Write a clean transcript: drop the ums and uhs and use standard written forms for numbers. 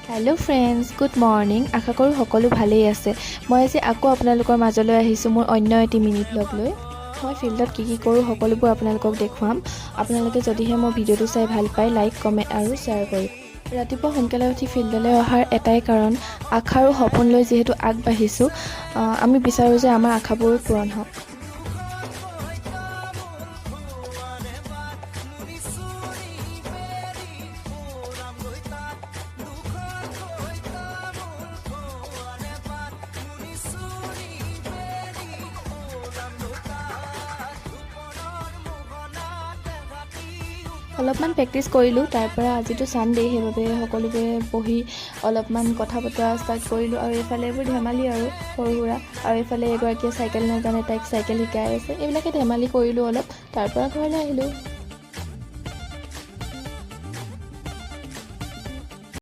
Hello' friends, good morning. আশা কৰোঁ সকলো ভালেই আছে। মই আজি আকৌ আপোনালোকৰ মাজলৈ আহিছোঁ মোৰ অন্য এটি মিনি ভ্লগ লৈ। মই ফিল্ডত কি কি কৰোঁ, সকলোবোৰ আপোনালোকক দেখুৱাম। আপোনালোকে যদিহে মোৰ ভিডিঅ'টো চাই ভাল পায়, লাইক, কমেণ্ট আৰু শ্বেয়াৰ কৰিব। ৰাতিপুৱা সোনকালে উঠি ফিল্ডলৈ অহাৰ এটাই কাৰণ, আশা আৰু সপোন লৈ যিহেতু আগবাঢ়িছোঁ, আমি বিচাৰোঁ যে আমাৰ আশাবোৰ পূৰণ হওক। অলপমান প্ৰেক্টিছ কৰিলোঁ। তাৰপৰা আজিতো ছানডে, সেইবাবে সকলোৱে বহি অলপমান কথা বতৰা ষ্টাৰ্ট কৰিলোঁ। আৰু এইফালে এইবোৰ ধেমালি আৰু সৰু সুৰা। আৰু এইফালে এগৰাকীয়ে চাইকেল নাজানে, তাইক চাইকেল শিকাই আছে। এইবিলাকে ধেমালি কৰিলোঁ অলপ। তাৰপৰা ঘৰলৈ আহিলোঁ।